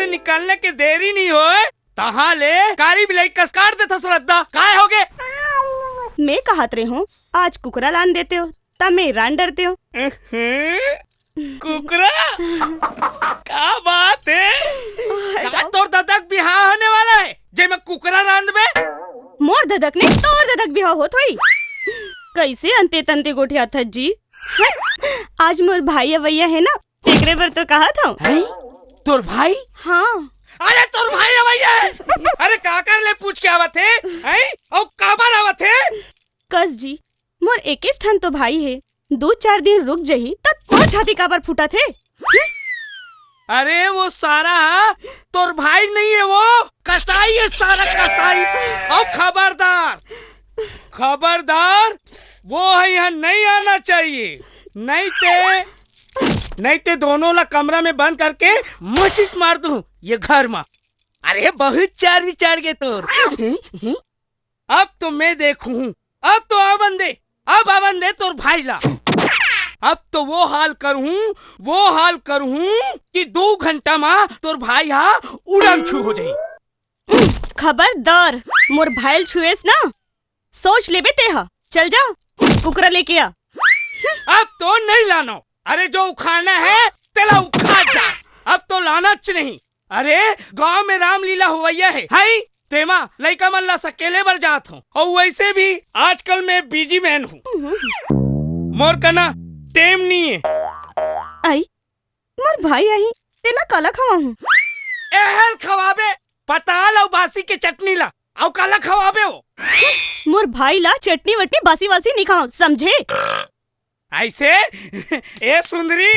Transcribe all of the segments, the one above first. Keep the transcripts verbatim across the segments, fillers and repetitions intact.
निकलने के देरी नहीं होय, तहाँ ले कारी बिलाई कस काट देथस रद्दा। काय होगे? मैं कहत रहे हूँ, आज कुकरा लान देते हो, त मैं रान डरते हो। कुकरा? का बात है? का तोर ददा के बिहाव होने वाला है, जे में कुकरा रांधबे? मोर ददा के नहीं, तोर ददा के बिहाव होत होई। कैसे अंते तंते गोठियाथस जी? हट, आज मोर भाई अवैया है ना, तेकरे बर तो कहत हूँ। हैं? तोर भाई? हाँ। अरे तोर भाई अवैया है। अरे काकर ले पूछ के आवत हे? हैं? अउ काबर आवत हे? कस जी, मोर एकेच ठन तो भाई हे, दू चार दिन रुक जही, त तोर छाती काबर फूटत हे? अरे वो सारा तोर भाई नहीं है, वो कसाई है, सारा कसाई। अउ खबरदार, खबरदार, वो है यहाँ नहीं आना चाहिए, नहीं ते, नहीं ते दोनों ला कमरा में बंद करके माचिस मार दूँ ये घर में। अरे बहुत चार विचार के तोर। अब तो मैं देखूं, अब तो आवन दे, अब आवन दे तोर भाई ला। अब तो वो हाल करूं, वो हाल करूं कि दू घंटा मा तोर भाई हा उड़न छू हो जाई। खबरदार, मोर भाई ल छुएस ना, सोच लेबे तेहा। चल जा, कुकरा लेके आ। अब तो नहीं लानो। अरे जो उखाड़ना है, तेला उखाड़ जा। अब तो लानच नहीं। अरे गांव में रामलीला होवैया है, हाई तेमा लइका मन ला सकेले बर जात हूँ। और वैसे भी आजकल मैं बिजी मैन हूँ, मोर कना टेम नहीं है। आई, मोर भाई आही, तेला काला खवाहूँ? एहल खवाबे, पताल अउ बासी के चटनी ला, अउ काला खवाबे हो? मोर भाई ला चटनी वटनी बासी वासी नहीं खाओ, समझे? ऐसे? ए सुंदरी,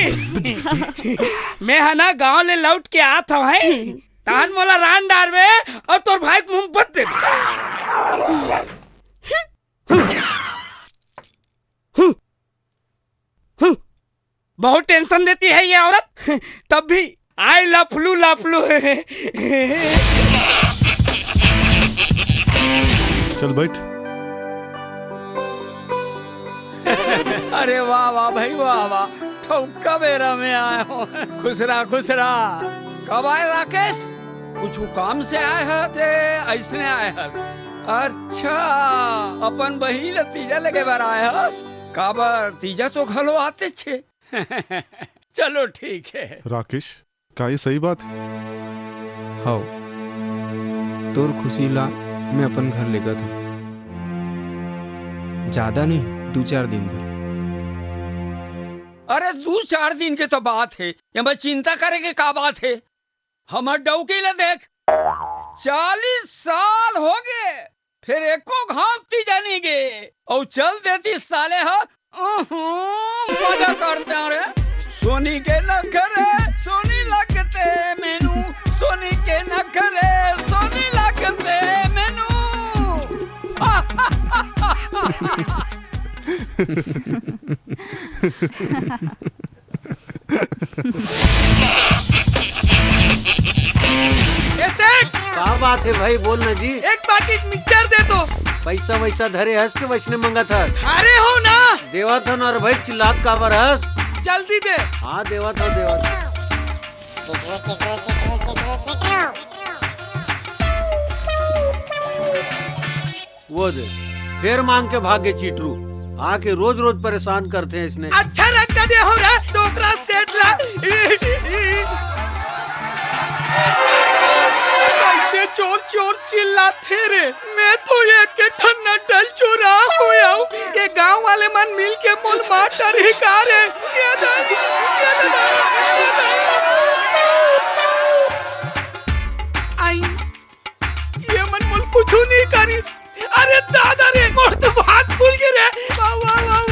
मैं हा ना गांव ले लौट के आत हूँ, हैं? तहन मोला रान डारबे अउ तोर भाई के मुंह बत देबे। बहुत टेंशन देती है ये औरत, तब भी आई लफलू लफलू। चल बैठ। अरे वाह वाह भाई वाह वाह, ठौका बेरा में आए हो। खुश रहा, खुश रहा। कब आए राकेश? कुछ काम से आए ह ते ऐसने आए हस? अच्छा, अपन बहिनी ला तीजा लगे बर आए हस? काबर तीजा तो घलो आते छे। चलो ठीक है। राकेश, का ये सही बात है? हव, तोर खुशी ला मैं अपन घर लेगत हूँ। ज्यादा नहीं, दू चार दिन बर। अरे दू चार दिन के तो बात है, एमा चिंता करे के का बात है? हमर डौकी ला देख, चालीस साल हो गए, फेर एको घांव तीजा नइ गे, अउ चल देतिस साले ह। उहुं, मजा करते हैं रे। सोनी के नखरे, सोनी लगते मेनू, सोनी के नखरे, सोनी लगते मेनू। ए सेठ, का बात है भाई, बोल ना जी। एक पैकेट मिक्सचर दे तो। पैसा वैसा धरे हस के वैसने मंगत हस? अरे हो ना। देवत हो ना रे भाई, चिल्लात काबर हस? जल्दी दे। हाँ, देवत हो, देवत हो। वो दे, फेर मांग के भागे चीटरू। आके रोज रोज परेशान करते हैं इसने। अच्छा रख दे हो रे डोकरा सेठ ला। कैसे चोर चोर चिल्लाथे रे। मैं तो एक के ठन नटल चोरा हो आऊ। ये गांव वाले मन मिल के मोल मार डरही का रे। ये दाई, ये दाई, ये दाई। आई। ये मन मोल कुछू नहीं करिस। अरे दादा रे, मोर तो भाग खुल गे रे। वाह, वाह, वाह।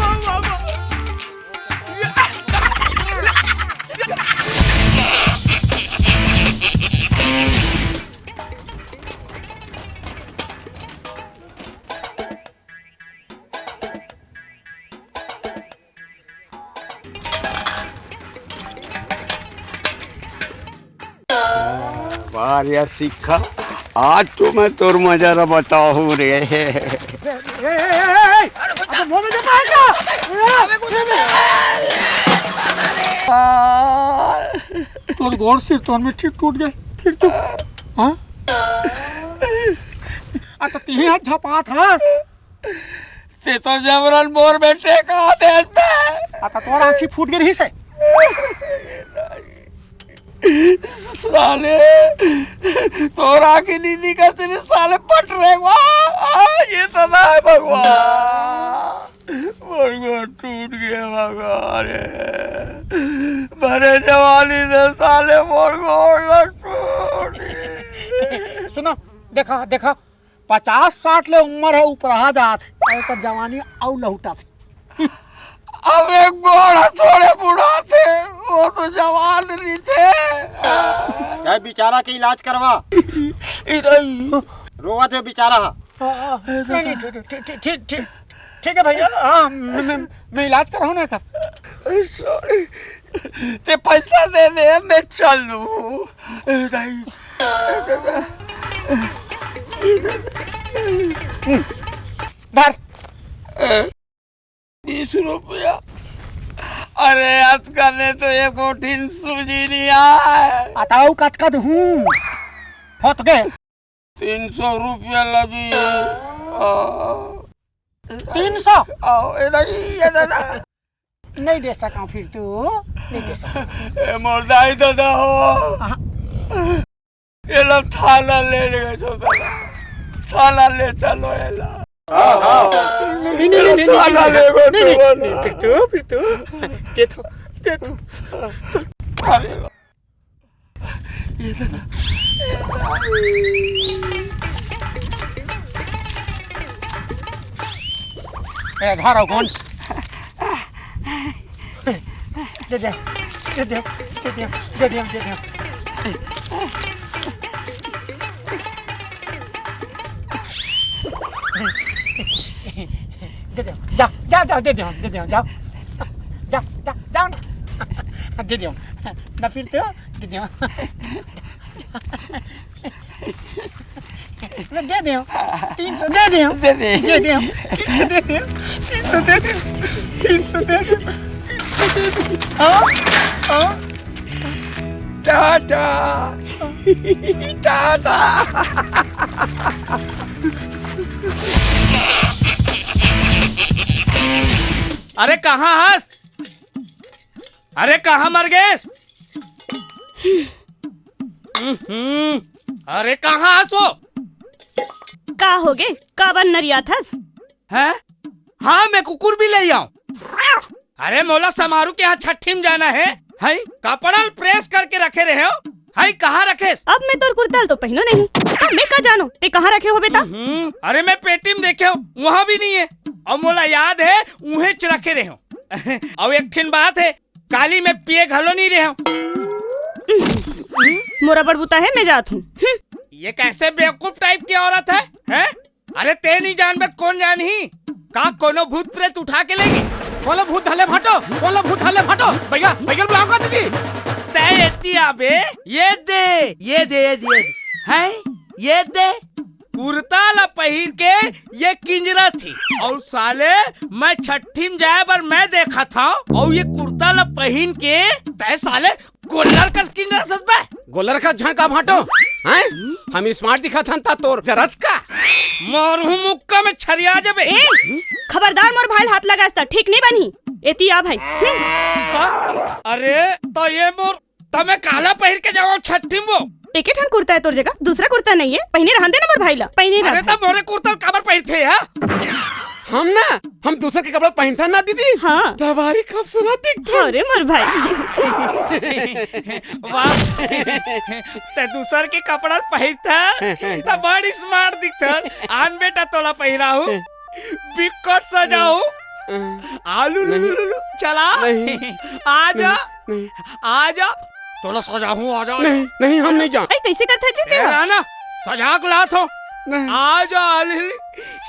वाह रे सिक्खा, आज तो मैं तोर मजा ला बताहूँ रे। तोर गोड़ से तोर में ठीक टूट गए। फिर तू, हाँ? आ, तो तिही हाथ झपात हस। ते तो जबरन मोर बेटे का देस बे। आ, तो तोर आँखी फूट गे रहिस हे। साले, तोर आँखी नी दिखत हे साले, पट रे वाह। आ, ये तो ना हे भगवान। मोर गोड़ टूट गे भगवान रे। भरे जवानी में साले मोर गोड़ ल टूट गे। सुनो, देखा, देखा, पचास साठ ले उम्र हे, उपरहा जात हे, अउ एकर जवानी अउ लहुटात हे। अब एक गोड़ थोड़े बुढ़ात हे, वो तो जवान रहिथे। चाहे बेचारा के इलाज करवा। इधर। रोवत हे बेचारा ह। हाँ, हाँ। नहीं, नहीं, ठीक, ठीक, ठीक, ठीक, ठीक, ठीक है भैया, हाँ, मैं, मैं, मैं इलाज कराऊँ ना एकर। सॉरी, ते पैसा दे दे, मैं चल दूँ। ए दाई, ए दादा। धर। बीस रुपया। अरे, अतका में तो एको ठिन सूजी नहीं आय। अतका कतका दूँ? होत गे। तीन सौ रुपया लगी। आ। तीन सौ? आओ, ए दाई, ए दादा। नहीं दे सका फिर तू, नहीं दे सका। ए मोर दाई दादा हो। हाँ। एला थाना ले ले चलो दादा। थाना ले चलो एला। नहीं, नहीं, नहीं, नहीं, थाना नहीं, ले गो नहीं, तू नहीं, बोला। नहीं, फिर तू, फिर तू। दे दो, दे दो। अरे लो। ये दादा। ए, घर आओ, कौन? दे दे, दे दे, दे दे, दे दे, दे दे। दे दे, जा, जा, जा, दे दे, दे दे, जाओ। जा, जा, जाओ ना। दे दे, ना फिर तो, दे दे। दे दे, तीन सौ दे दे। दे दे। दे दे, तीन सौ दे दे, तीन सौ दे दे, तीन सौ दे दे। हाँ? हाँ? टाटा। टाटा। अरे कहाँ हस? अरे कहाँ मर गेस? हम्म, अरे कहाँ हस वो? का होगे? काबर नरियाथस? हैं? हाँ, मैं कुकुर भी ले आऊं। अरे मोला समारू के यहाँ छट्ठी में जाना है, हई कपड़ा ल प्रेस करके रखे रहे हो, हई कहाँ रखेस? अब मैं तोर कुर्ता ल तो पहनो नहीं, अब मैं का जानो ते कहाँ रखे होबे ता? हम्म, अरे मैं पेटी में देखे हो, वहाँ भी नहीं है, और मोला याद है उहेच रखे रहे हो। और एक ठिन बात है, काली मैं पिए घलो नहीं रहे हो। मोरा बड़ बुता है, मैं जात हूँ। हम्म। ये कैसे बेवकूफ टाइप की औरत है, हैं? अरे ते नहीं जानबे त कोन जानही? का कोनो भूत प्रेत उठा के लेगी? कोनो भूत धले भाटो, कोनो भूत धले भाटो। भैया, भैया बुलाओ का दीदी? तै एती आबे, ये दे, ये दे, ये दे, ये दे। हैं? ये दे। कुर्ता ला पहिर के ये किंजरत हे। अउ साले, मैं छट्ठी में जाए बर मैं देखत हंव, अउ ये कुर्ता ला पहिन के तै साले गोल्लर कस किंजरत हस बे। गोल्लर कस झन का भाटो, हैं? हम स्मार्ट दिखत हन ता तोर जरत का? मारहूं मुक्का में छरिया जबे। ए, खबरदार मोर भाई ल हाथ लगास त ठीक नहीं बनही। एती आ भाई। हम्म। का? अरे, त ये मोर, त मैं काला पहिर के जावंव छट्ठी में वो? एके ठन कुर्ता है तोर जगह, दूसरा कुर्ता नहीं है, पहिने रहन दे ना मोर भाई ला, पहिने अरे रहन। त मोरे कुर्ता काबर पहिरथे हा? हम ना, हम दूसर के कपड़ा पहिनथन ना दीदी। हाँ। तबारी खूबसूरत दिखथन। अरे मोर भाई। वाह, ते दूसर के कपड़ा पहिरथस, त बड़ी स्मार्ट दिखथस। आन बेटा तोला पहिराहूं, बिकट सजाहूं। आलू लुलु नहीं। लुलु, चला। नहीं। आजा, नहीं। आजा। तोला सजाहूं, आजा। नहीं, नहीं, हम नहीं जान। अई, कैसे करथस जी ए, तेहा? राना, सजा के लात हंव। नहीं। आजा, आलू,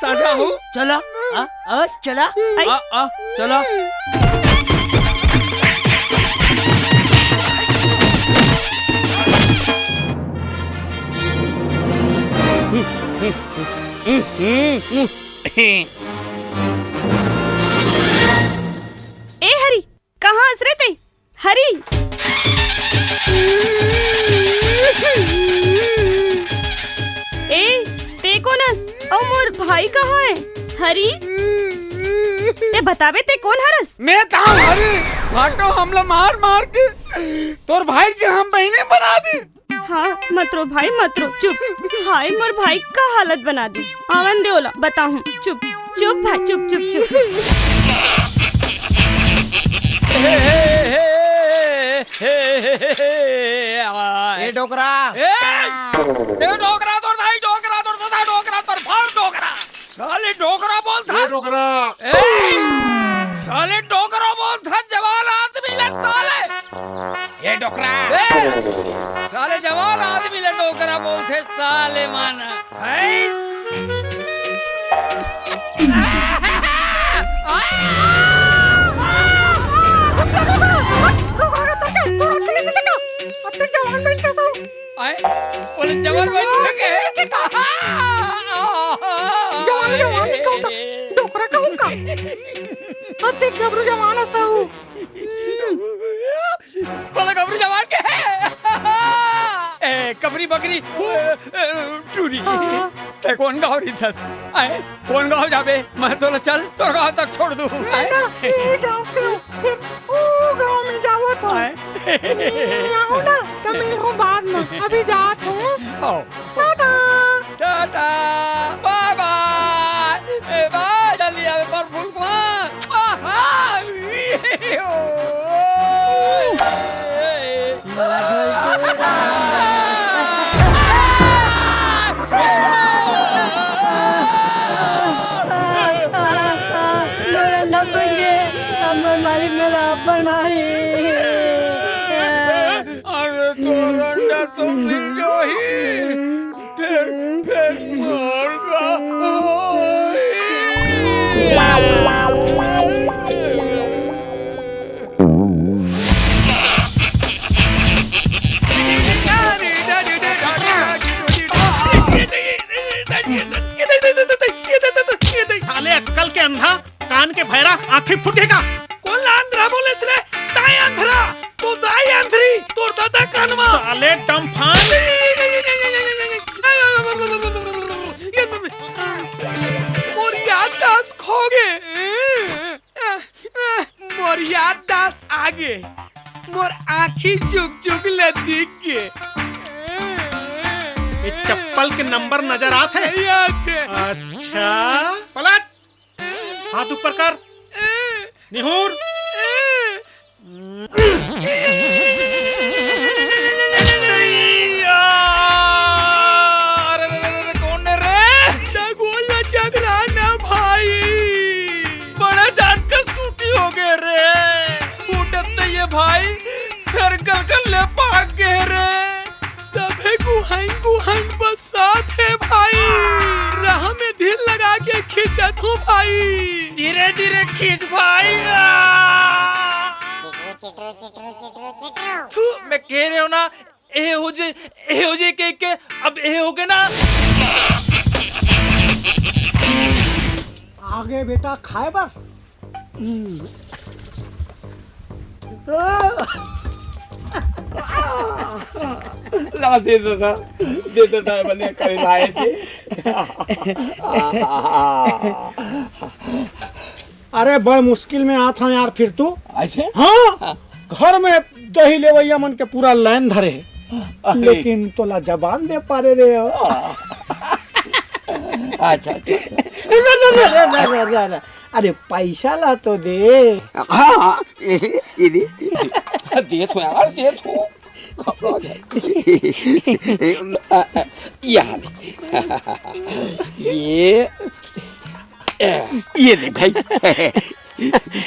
सजाहूं। चला, आ, आ, चला। अई। आ, आ, चला। ए हरी, कहाँ हस रे तैं? हरी। भाई कहाँ है? हरी, ते बताबे ते कोन हरस? मैं ताहूँ हरी। भाटो हमला मार मार के तोर भाई के हम बहिनी बना दी। हाँ, मत रो भाई, मत रो। चुप। हाय, मोर भाई का हालत बना दिस। आवन दे ओला, बताहूँ। चुप, चुप भाई, चुप, चुप, चुप। ए डोकरा। ए, ए डोकरा, तोर दाई डोकरा, तोर दादा डोकरा, तोर फाड़ डोकरा। साले डोकरा बोलथस। ए डोकरा। ए, साले डोकरा बोलथस, जवान आदमी ला साले। ए डोकरा। ए, साले जवान आदमी ला डोकरा बोलथे साले मन। है? आए, बोले जवान बहिनी के। जवान, जवान नहीं कहूँ तो, डोकरा कहूँ का? अते गबरू जवान हस तहूँ। बोले गबरू जवान के। ए, कबरी बकरी, ए, ए, टूरी। हाँ। ते कोन गाँव रहिथस? आए, कोन गाँव जाबे? मैं तोला चल, तोर गाँव तक छोड़ दूँ। ना, आए? ना, ये गाँव के फिर ओ गाँव में जावत हूँ। आए? मैं आऊँ ना, तो मिलहूँ बाद में। अभी जात हूँ। आओ। टाटा। टाटा। बाय बाय। ए बाय, जल्दी आवे पर फूल कुमार। आहा, ई, ओ, ए, ए। मोर अंडा फूट गे, अब मोर मालिक मेला अपन मारी। अरे तोर अंडा तो मिल जाही, फिर, फिर मोर का होही। साले अक्कल के अंधा, कान के भैरा, आँखी फूटे का। कोन ला अंधरा बोलेस रे? ताय अंधरा, तोर दाई अंधरी, तोर ददा कानवा। साले डमफान। मोर याददाश्त खो गे। मोर याददाश्त आ गे। मोर आँखी जुग जुग ले दिख गे। ये चप्पल के नंबर नजर आत हे? नहीं आत हे। अच्छा। पलट। हाथ ऊपर कर। निहुर। अरे, अरे, अरे, अरे, कौन है रे? ना गोल ना चकरा ना भाई। बड़े जान के सूटी हो गए रे। फूटत नहीं है भाई, फिर गल गल ले पाक गए रे। तभे गुहाइन गुहाइन बरसात हे भाई, राह में धीर लगा के खींचत हूँ भाई। धीरे धीरे खींच भाई। थू, मैं कह रहे हो ना, ए हो जे, ए हो जे के, के, अब ए हो गए ना। आगे बेटा खाए बर। ला दे दादा, दे दादा, बने करे लाए थे। अरे बड़ मुश्किल में आत हंव यार, फिर तू। अच्छा? हाँ, घर में दही लेवैया मन के पूरा लाइन धरे हे, अरे। लेकिन तोला जबान दे पारे रे हो। अच्छा, अच्छा, अच्छा। अरे पैसा ला तो दे। हाँ, हाँ, ये, ये दे, ये दे। दे तो यार, दे तो। ये, ये, ये ले भाई।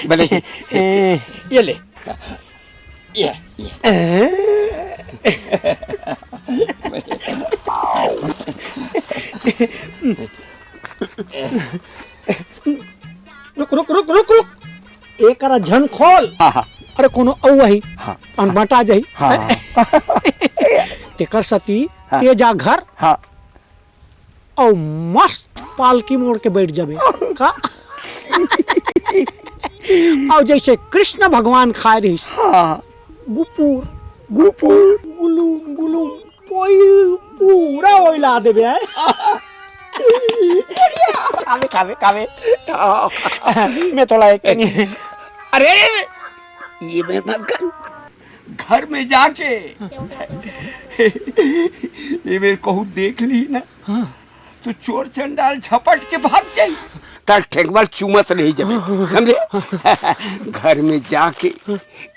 भले, ये ले। ये, ये। रुक, रुक, रुक, रुक, रुक। एकरा झन खोल। हाँ, हाँ। अरे कोनो अउ आही। हाँ। अउ बटा जाही। हाँ, हाँ। तेकर सती हाँ। ते जा घर। हाँ। अउ मस्त पालकी मोड़ के बैठ जाबे। का? अउ जैसे कृष्ण भगवान खाए रहिस। हाँ। गुपुर, गुपुर, गुलुम, गुलुम, पोई, पूरा ओइला देबे, हैं? बढ़िया। खावे, खावे, खावे। मैं थोड़ा एक कनी। अरे, अरे, अरे, ये मेर मत कर। घर में जाके ये मेर कहूँ देख ली ना, हाँ। तो चोर चंडाल झपट के भाग जाई। तल ठेकबल चूमत रही जबे, समझे? घर में जाके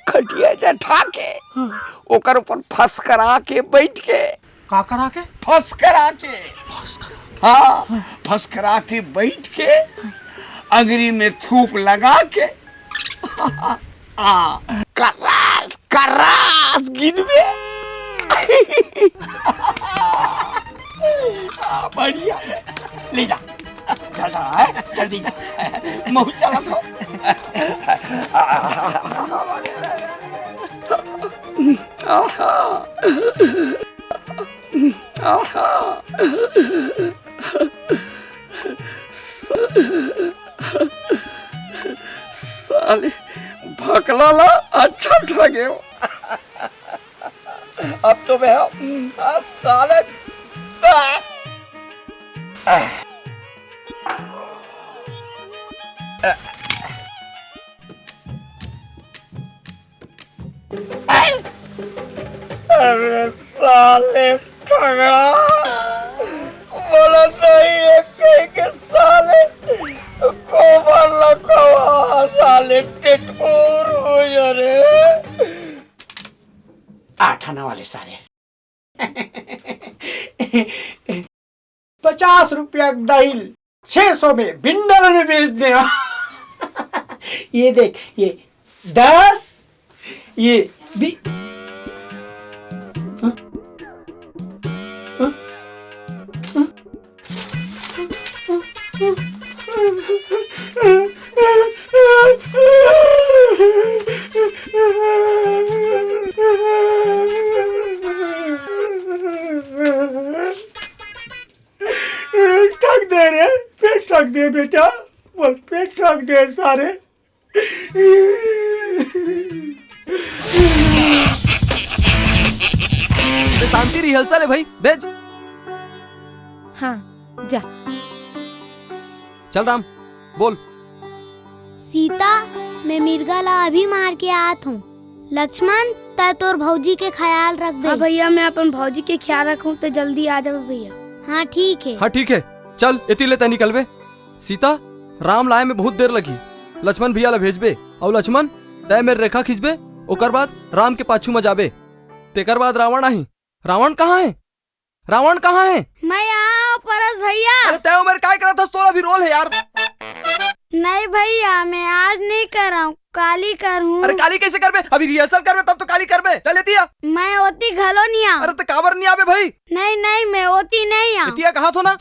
खटिया जठा के ओकर ऊपर फस करा के बैठ के। का करा के? फस करा के। फस करा के। हाँ, फस करा के बैठ के अंगरी में थूक लगा के आ, करास, करास गिनबे। आ, बढ़िया। ले जा। जा, जा, हैं? जल्दी जा। महू चला तो। आहा। आहा। साले भकला ला अच्छा ठगे हो। अब तो मैं, आ, साले, आ, आ, अरे साले ठगड़ा, बोला सही है कहीं के साले, गोबर लखवा साले टिटकोर हो जा रे। आठ आना वाले साले। पचास रुपया दाइल, छह सौ में बिंडल में बेच देना। ये देख, ये दस, ये भी। हाँ? हाँ? हाँ? ठग दे रे, फिर ठग दे बेटा, बोल, फिर ठग दे सारे। अरे शांति, रिहर्सल है भाई, भेज। हाँ, जा। चल राम, बोल। सीता, मैं मिर्गा ला अभी मार के आत हूँ। लक्ष्मण, तै तोर भौजी के ख्याल रखबे। हाँ भैया, मैं अपन भौजी के ख्याल रखूँ, तै जल्दी आ जाबे भैया। हाँ, ठीक है। हाँ, ठीक है, चल, एती ले तै निकलबे। सीता, राम लाए में बहुत देर लगही। लक्ष्मण भैया ला भेजबे, अउ लक्ष्मण, तै मेर रेखा खींचबे, ओकर बाद राम के पाछू म जाबे। तेकर बाद रावण आही। रावण कहाँ है? रावण कहाँ है? मैं यहाँ हूँ, परस भैया। अरे, तै ओ मेर काय करत हस? तोर अभी रोल है यार। नहीं भैया, मैं आज नहीं कर रहा हूँ, काली कर हूँ। अरे, काली कैसे करबे? अभी रिहर्सल करबे, तब तो काली करबे। चल, एती आ। मैं ओती घलो नहीं आ। अरे, तो काबर नहीं आबे भाई? नहीं, नहीं, मैं ओती नहीं आ। एती आ, कहा थो ना।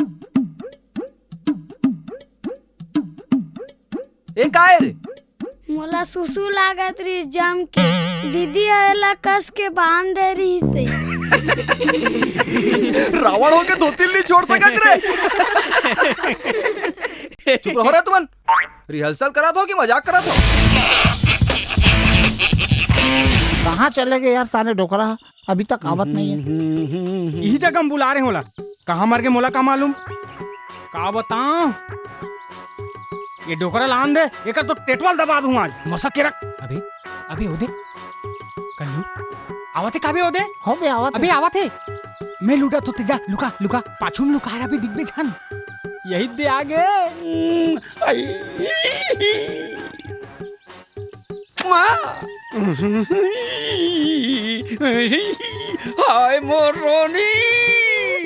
ए, काय रे? मोला सुसु लागत रहिस जम के। दीदी ह एला कस के बांध दे रहिस हे। रावण होके धोती नहीं छोड़ सकत रे। चुप रहो रे तुमन। रिहर्सल करत हो कि मजाक करत हो? कहाँ चले गए यार सारे डोकरा? अभी तक आवत नहीं है। इही जगह हम बुला रहे होला। कहाँ मर के मोला का मालूम? का बताऊं? ये डोकरा लान दे, एकर तो टेटवाल दबा दूं आज। मसा के रख। अबे, अबे ओदे। कल्लू, आवत हे का बे ओदे? हो बे, आवत अबे हे। आवत हे। मैं लुटा तो तेजा, लुका, लुका, पाछू में लुका रहा बे, दिख बे झन। यही दे आगे। हम्म, आई। माँ। हाय मोर रोनी।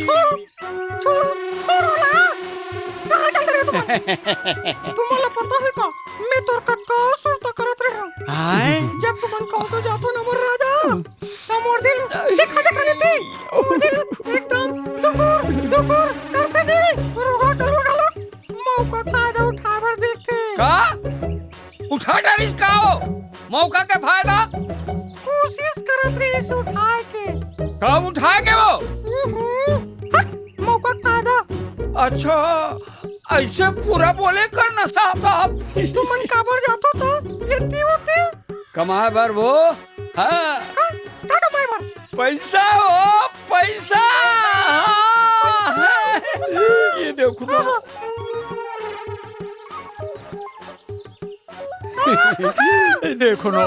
छोड़, छोड़, छोड़ ना। कहाँ चल रहे तुम? तुम्हारा पता है का? मैं तोर का, का सुरता करत रहे हूँ। हाय। जब तुमन कहो तो जातो ना मोर राजा। तो मोर दिल देखा देखा नहीं थी। मोर दिल एकदम दुकुर, दुकुर करते नहीं। रोगा करो गलत। मौका फायदा उठाबर देखथे। का? उठा डारिस का ओ? मौका के फायदा? कोशिश करत रहिस उठाए के। कब उठाए के ओ? हम्म, हट, मौका के फायदा। अच्छा, ऐसे पूरा बोले कर ना साहब, साहब। तुमन काबर जाथो तो? एती ओती। कमाए बर वो? हाँ। का, का कमाए बर? पैसा हो, पैसा। हाँ। ये देखो। देखो ना,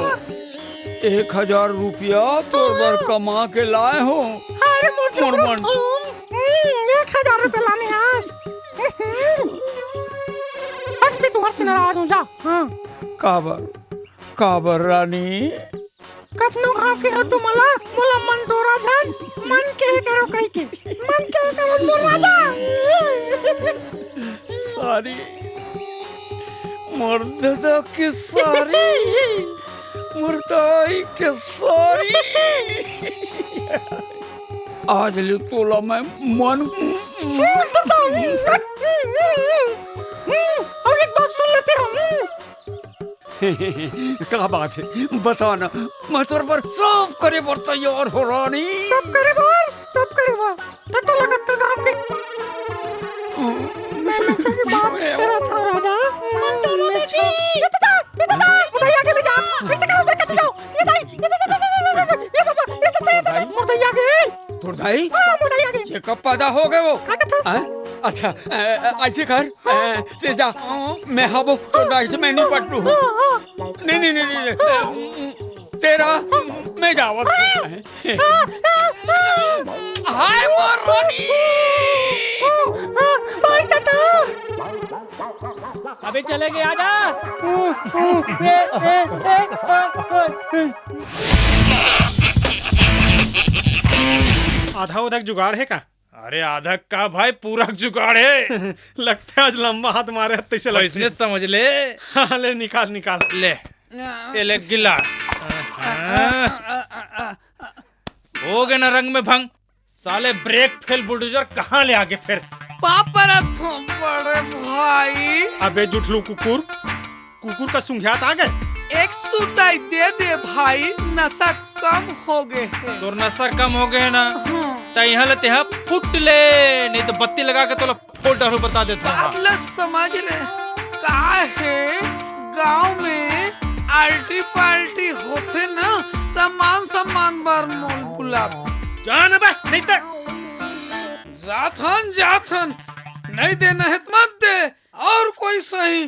एक हजार रुपया तोर बर कमा के लाए हो। अरे मोर मोर मन। हम्म, एक हजार रुपया लाने आज। हट के तू हट से नाराज हो जा। हाँ। काबर, काबर रानी? कतनो घाव के हो तुमला, मोला मन डोरा झन, मन के करो कहि के, मन के करो मोर राजा। सारी, मोर ददा के सारी, मोर दाई के सारी। आज ले तोला मैं मन। अउ एक बात सुन लेते हो। का बात हे? बता ना, मैं तोर बर सब करे बर तैयार हो रानी। सब करे बर, सब करे बर। त तोला कतका घाव के? मैं हमेशा की बात करत हंव राजा। मन डोरा बेटी। ये तो था, ये तो था। मोर दाई आगे में जा। कैसे करूं मैं, कति जाऊं? ये दाई, ये दाई, ये दाई, ये दाई, ये दाई, ये दाई, ये दाई, ये दाई, ये दाई, मोर दाई आगे। तोर दाई? हाँ, मोर दाई आगे। ये कब पैदा हो गए वो? का कथस? हाँ? अच्छा, अ, अ, ऐसे कर, अ, ते जा, मैं हाबो, तोर दाई से मैं निपट लूं। हाँ, हाँ। नहीं, नहीं, नहीं, नहीं, नहीं। तेरा, मैं जावत हूं। हाय मोर रानी। भाई चाचा। अबे चले गए, आजा। ए, ए, ए, ए, ए। आधा उधा के जुगाड़ हे का? अरे आधा का भाई, पूरा के जुगाड़ हे। लगथे आज लंबा हाथ मारे हस तइसे लगथे। वइसने समझ ले। हाँ, ले निकाल, निकाल। ले, ये ले गिलास। हाँ। हो गे ना रंग में भंग। साले ब्रेक फेल बुलडोजर कहाँ ले आगे फेर? पाप परत हो बड़े भाई। अबे जुठलू कुकुर, कुकुर का सुंघियात आ गए। एक सुताई दे दे भाई, नशा कम हो गए हे। तोर नशा कम हो गए ना, हाँ। त इहाँ ले तेहा फुट ले, नहीं तो बत्ती लगा के तोला फोड़ डालूं, बता देत हंव। बात ल समझ रे, का हे गांव में आल्टी पाल्टी होथे ना, त मान सम्मान बर मोल बुलात। जा ना बे, नहीं त। जाथन, जाथन, नहीं देना हे त मत दे, अउ कोई सही।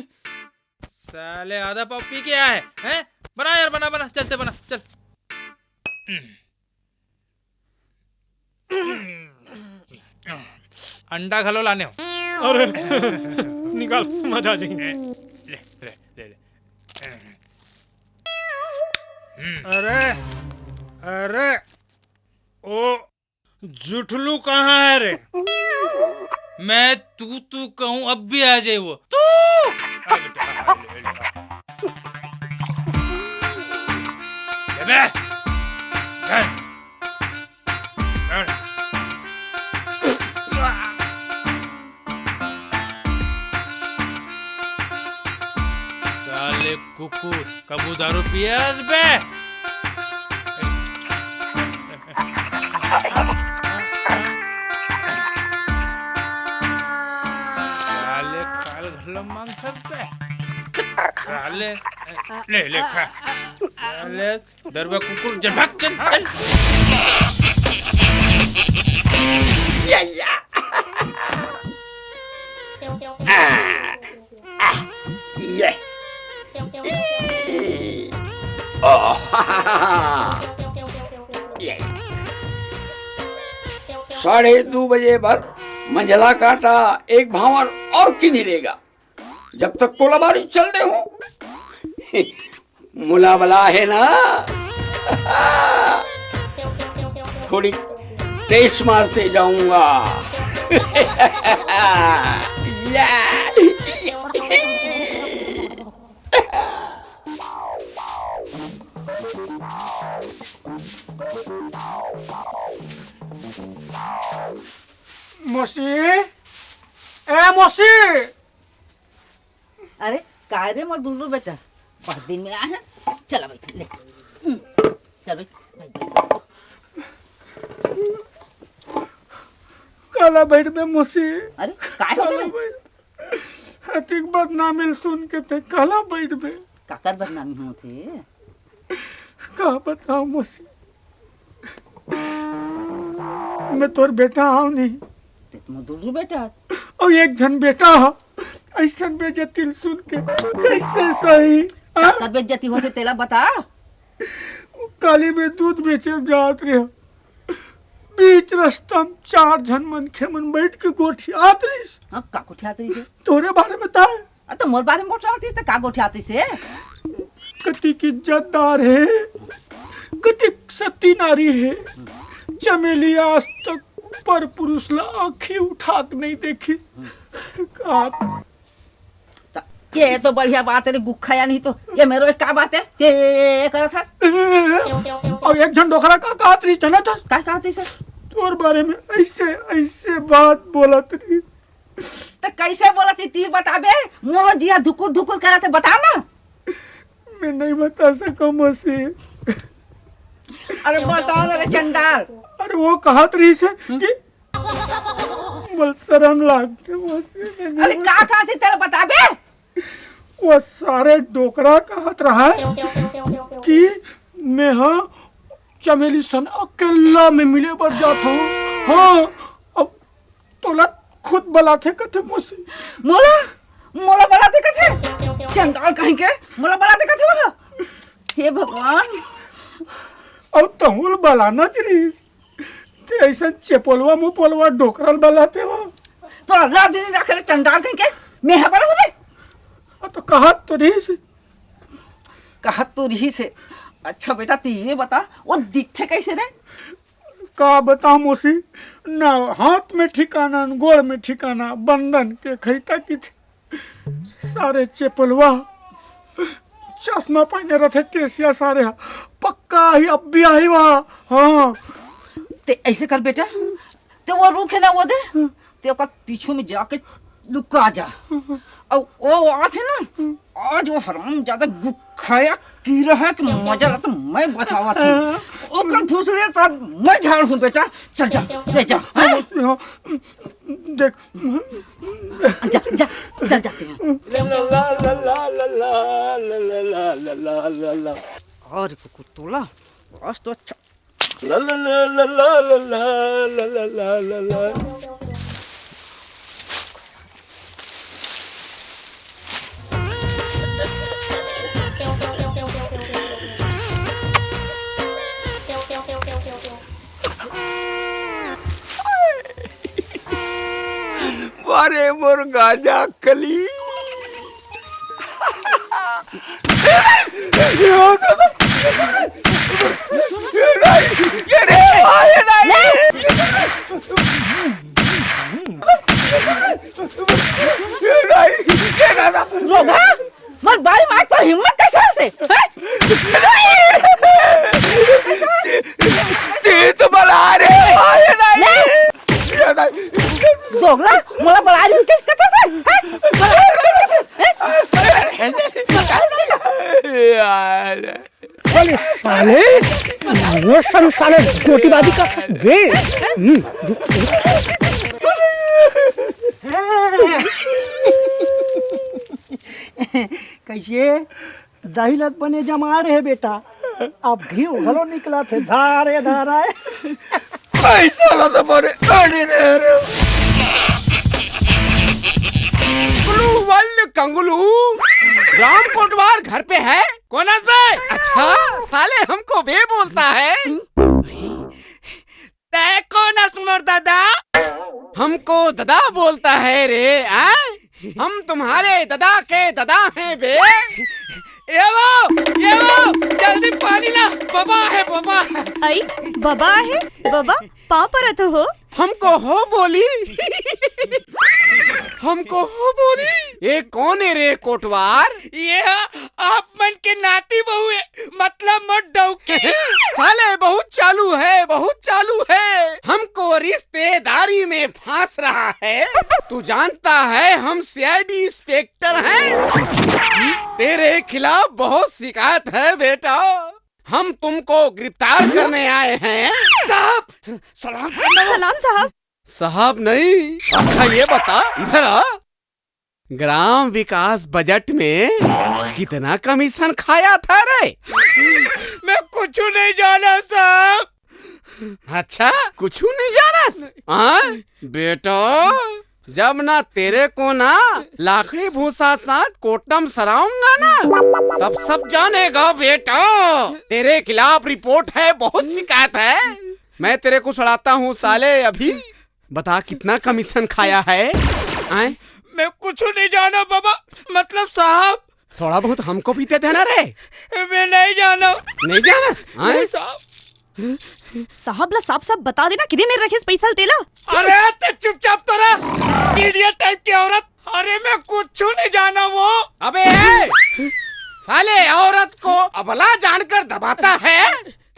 साले आधा पाव पी के आए हैं? बना यार, बना, बना, चलते बना, चल। अंडा घलो लाने हो। अरे, निकाल, मजा आ जाही। ले, ले, ले, ले। अरे, अरे, ओ जुठलू कहाँ हे रे? मैं तू तू कहूँ, अब भी आ जाए वो। तू! आ बेटा, आ, ले, ले, आ। ले बे! चल। चल। साले कुकुर, कभू दारू पियस बे? साले काल घलो मांगथस बे। साले, ले, ले, खा। साले दरुआ कुकुर, चल भाग, चल, चल। या, या। आ, आ, ये। ई, ओ, ये। साढ़े दू बजे बर मंझला कांटा, एक भांवर अउ किंजरेगा। जब तक कोलाबारी चल दे हूँ। मुलाबला है ना? थोड़ी तेज मार से जाऊंगा। या। मौसी, ए मौसी। अरे, काय रे मोर दुल्लू बेटा, बहुत दिन में आए हैं। चला बैठ, ले। हम्म, चल बैठ, बैठ, बैठ। काला बैठ बे मौसी। अरे, काय हो काला गे? बैठ। अतिक बदनामी ल सुन के ते काला बैठ बे। काकर बदनामी होथे? का बताओ मौसी, मैं तोर बेटा हंव नहीं। ते तो मोर दुलरू बेटा। अउ एक झन बेटा ह अइसन बेइज्जती ल सुन के कइसे सही? हाँ? काकर बेइज्जती होथे तेला बता। काली में दूध बेचे जात रहे, बीच रस्ता म चार झन मनखे मन बइठ के गोठियात रहिस। हाँ, का गोठियात रहिस हे? तोरे बारे में ताय। अ, त मोर बारे में गोठियात रहिस, त का गोठियात रहिस हे? कतिक इज्जतदार हे, कतिक सती नारी हे। चमेली आज तक पर पुरुष ला आँखी उठा के नइ देखिस। का त ये तो बढ़िया बात हे रे गुखा, या नहीं तो ये मेरो का बात हे? ये, ये, ये, ये करत हस? अउ एक झन डोकरा का कहत रहिस, जानत हस? का कहत रहिस? तोर बारे में अइसे, अइसे बात बोलत रहिस। त कइसे बोलत रहिस, ती बताबे? मोर जिया धुकुर धुकुर करत हे, बता ना। मैं नइ बता सकंव मौसी। अरे बता ना रे चंडाल। अरे वो कहत रहिस हे कि मोला सरम लागथे मौसी, मैं नइ अरे बता का कहत रहिस तेला बताबे? वो सारे डोकरा कहत रहा कि मैं हा चमेली सन अकेल्ला में मिले बर जात हंव। हाँ, अब तोला खुद बलाथे कथे मौसी। मोला, मोला बलाथे कथे? चंडाल कहीं के, मोला बलाथे कथे वो? हे भगवान। अउ तहूं ल बलाना च रहिस। ते अइसन चेपोलवा मुपोलवा डोकरा ल बलाथे वो। तोला लाज नइ रखे रे चंडाल कहीं के, मैं हा बलाहूं रे। अ, त कहत तो रहिस। कहत तो रहिस हे। अच्छा बेटा, तैं ये बता, वो दिखथे कइसे रे? का बतांव मौसी, ना हाथ में ठिकाना, न गोड़ में ठिकाना, बंदन के खइता किथे। सारे चेपलवा, चश्मा पहिने रथे, केसिया सारे हा, पक्का ही अब भी आही वहा। हाँ। ते अइसे कर बेटा, ते वो रुख हे ना, वो दे, ते ओकर पीछू में जाके लुका जा। अउ वो आथे ना, आज वो हरामजादा गुखा कीरा हे कि मजा ला तो मैं बतावत हंव। ओकर फुसले तो मैं झाड़हूं बेटा। चल जा, ले जा। हाँ? देख। जा, जा, चल जाते हैं। अरे कुकुर तोला, आज तो अच्छा। अरे मोर गांजा कली। ये रे, ये रे, ये रे। ये रे, ये रे। रोगहा, मोर बारी मार, तोर हिम्मत कइसे होथे? हैं? तीत बला रे, आय नहीं। ले। ये नहीं। दोगला, मोला बला रहिस कथे से, हैं? बला रहिस कथे से, हैं? यार। अरे साले, वो सन साले गोटीबाजी का था बे। हम्म, रुक, रुक। कइसे? दही लत बने जमा रहे बेटा, अब घीव घलो निकलत हे धारे धारे। पैसा ला तो बने अड़े रहे रे। गुलू वल्ल कंगलू, राम कोटवार घर पे है? कौन हस बे? अच्छा, साले हमको बे बोलता है। तै कौन हस मोर ददा? हमको ददा बोलता है रे, आ? हम तुम्हारे ददा के ददा हैं बे। ये वो, ये वो, जल्दी पानी ला, बबा हे, बबा। अई, बबा हे, बबा, पाँव परत हो। हमको हो बोली। हमको हो बोली। ये कौन हे रे कोटवार? ये आप मन के नाती बहू हे, मतलब मोर डौकी। साले बहुत चालू है, बहुत चालू है। हमको रिश्तेदारी में फांस रहा है। तू जानता है हम सीआईडी इंस्पेक्टर हैं। तेरे खिलाफ बहुत शिकायत है बेटा। हम तुमको गिरफ्तार करने आए हैं। साहब, स-, सलाम करना। सलाम साहब। साहब नहीं। अच्छा ये बता, इधर आ। ग्राम विकास बजट में कितना कमीशन खाया था रे? मैं कुछू नहीं जाना साहब। अच्छा, कुछू नहीं जानस? हाँ? बेटा, जब ना तेरे को ना लाखड़ी भूसा साथ कोटम सराऊंगा ना, तब सब जानेगा बेटा। तेरे खिलाफ रिपोर्ट है, बहुत शिकायत है। मैं तेरे को सड़ाता हूँ साले। अभी बता, कितना कमीशन खाया है? आए? मैं कुछ नहीं जाना बाबा, मतलब साहब। थोड़ा बहुत हमको भी दे देना रे। मैं नहीं जाना। नहीं जाना? आए? नहीं साहब। साहब ला साफ साफ बता देना, किदे मेर रखेस पैसा ल तेला। अरे, ते चुपचाप तो रह, इडियट टाइप की औरत। अरे, मैं कुछ नहीं जाना वो। अबे, ए! साले, औरत को अबला जानकर दबाता है।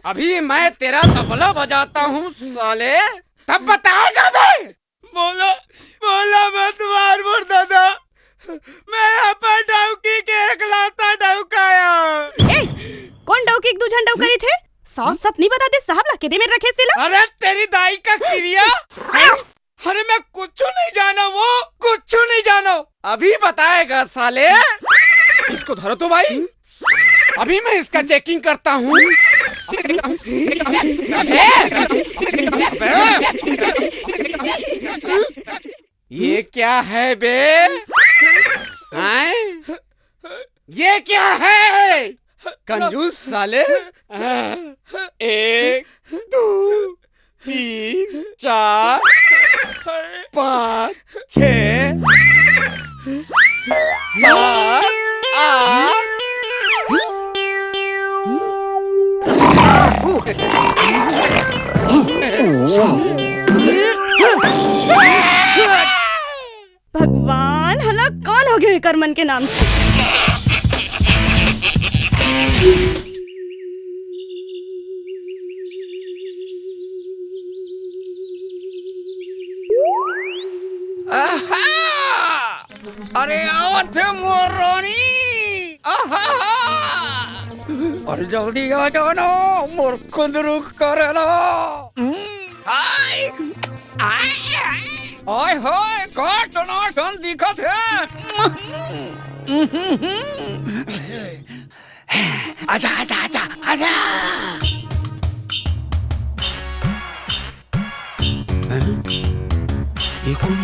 अभी मैं तेरा तबला बजाता हूँ साले, तब बताएगा बे। बोला, बोला मत मार मोर दादा। मैं अपन डौकी के एकलौता डौका आंव। ए, कोन डौकी एक दू झन डौका रहिथे? साफ साफ नहीं बताते साहब ला, किदे मेर रखेस तेला। अरे तेरी दाई का किरिया। अरे मैं कुछ नहीं जाना वो, कुछ नहीं जाना। अभी बताएगा साले। इसको धरो तो भाई। अभी मैं इसका चेकिंग करता हूँ। ये क्या है बे? हैं? ये क्या है? कंजूस साले। एक, दो, तीन, चार, पाँच, छः, सात, आठ। भगवान, हला कौन हो गयो एकर मन के नाम से? आहा! अरे आवत हे मोर रानी। आहा! अरे जल्दी आ जाना, मोर कुंदरू करेला। हम्म, हाय! आय, आय! ओए होए, का टनाटन दिखत हे। आजा, आजा, आजा, आजा। हैं? ये कौन?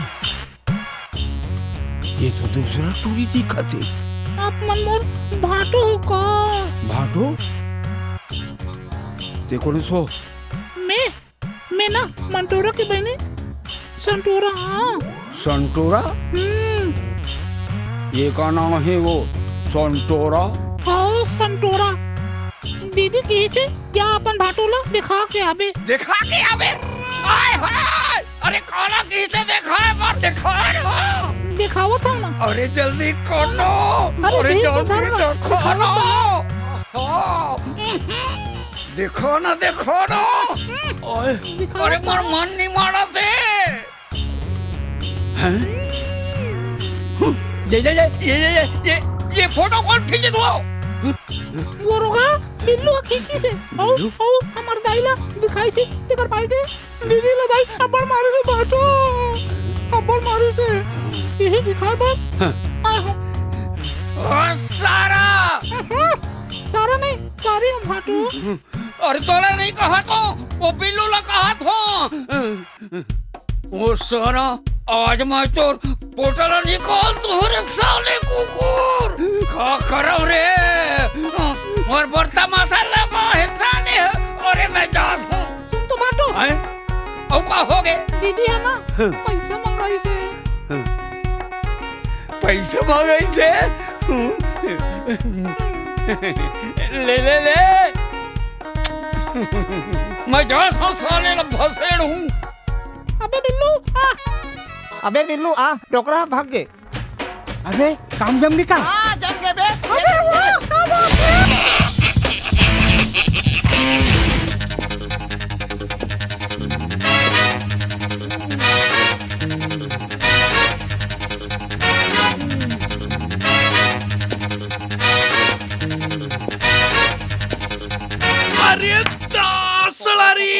ये तो दूसरा टूरी दिखत हे। आप मन मोर भाटो हो का? भाटो? ते कोन हस? मैं, मैं ना मंटोरा के बहिनी संटोरा, हाँ। संटोरा? हम्म। ये का नाम हे वो, संटोरा? हाँ, संटोरा। दीदी कहिस हे, जा अपन भाटो ला देखा के आबे। देखा के आबे? आय हाय! अरे काला कहिस हे देखा, मत देखा ना। देखावत हूँ ना। अरे जल्दी कर ना। अरे अरे देख जल्दी उधर ना, देखा ना। दिखावत हूँ। हाँ। देखो ना, देखो ना। ओए, दिखावत अरे मोर हूँ। मन नहीं मानत हे। हैं? ये, ये, ये फोटो कोन खींचिस हे? वो रोगा, बिल्लू खींचिस हे। अउ, बिल्लू? अउ, हमर दाई ला दिखाइस हे, तेकर पाई के। दीदी ला दाई, अब्बड़ मारिस हे भाटो। अब्बड़ मारिस हे। यही दिखाए बर। हाँ। आए हो। ओ सारा! सारा नहीं, sorry हम भाटो। अरे तोला नहीं कहत हों, वो बिल्लू ला कहत हों। ओ सारा, आज मैं तोर पोटला निकाल दूं रे साले कुकुर। का करव रे? मोर बरता माथा लगा हे साले। अरे मैं जात हूँ। सुन तो भाटो। हैं? अउ का हो गे? दीदी हे ना, हाँ। पैसा मंगाइस हे। हाँ। पैसा मंगाइस हे? ले, ले, ले। मैं जात हूँ साले ला भसेड़ हूँ। अबे बिल्लू, आ। अबे बिल्लू, आ, डोकरा भाग गे। अबे, काम जम गे का? हाँ, जम गे बे। अबे, वाह, क्या बात है? अरे, दासड़ा री।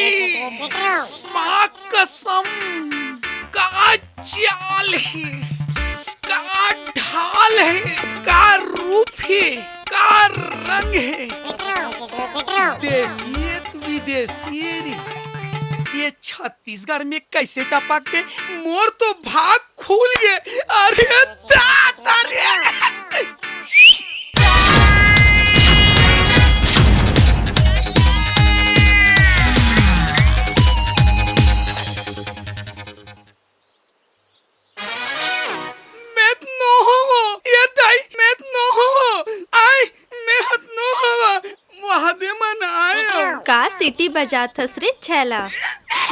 माँ कसम, का चाल हे, का ढाल हे, का रूप हे, का रंग हे। देसी हे त विदेशी हे रे। ये छत्तीसगढ़ में कैसे टपक के मोर तो भाग खुल गे। अरे दादा रे। मैं तो नो होवो, ये दाई, मैं तो नो होवो। आय, मैं हत नो होवो। वहां दे मन आय। का सीटी बजात हस रे छैला?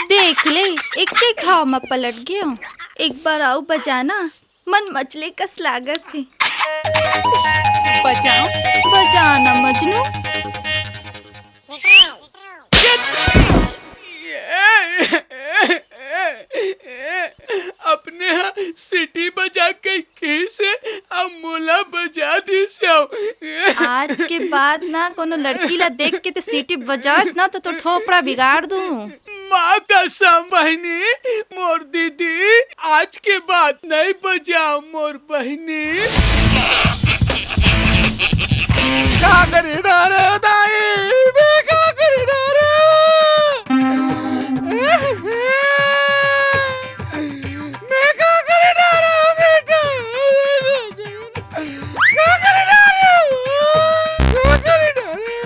देख ले, एक के घाव म पलट गयो। एक बार अउ बजाना, मन मचले कस लागत हे। बजाओ। बजाना मजनू। अपने हा सीटी बजा के कहिसे, अब मोला बजा दिस हो। आज के बाद ना कोनो लड़की ला देख के ते सीटी बजास ना तो तोर थोपड़ा बिगाड़ दूं। माँ कसम बहिनी, मोर दीदी, आज के बाद नहीं बजाओ मोर बहिनी। का करी डारे दाई, मैं का करी डारे? मैं का करी डारे बेटा? का करी डारे? का करी डारे?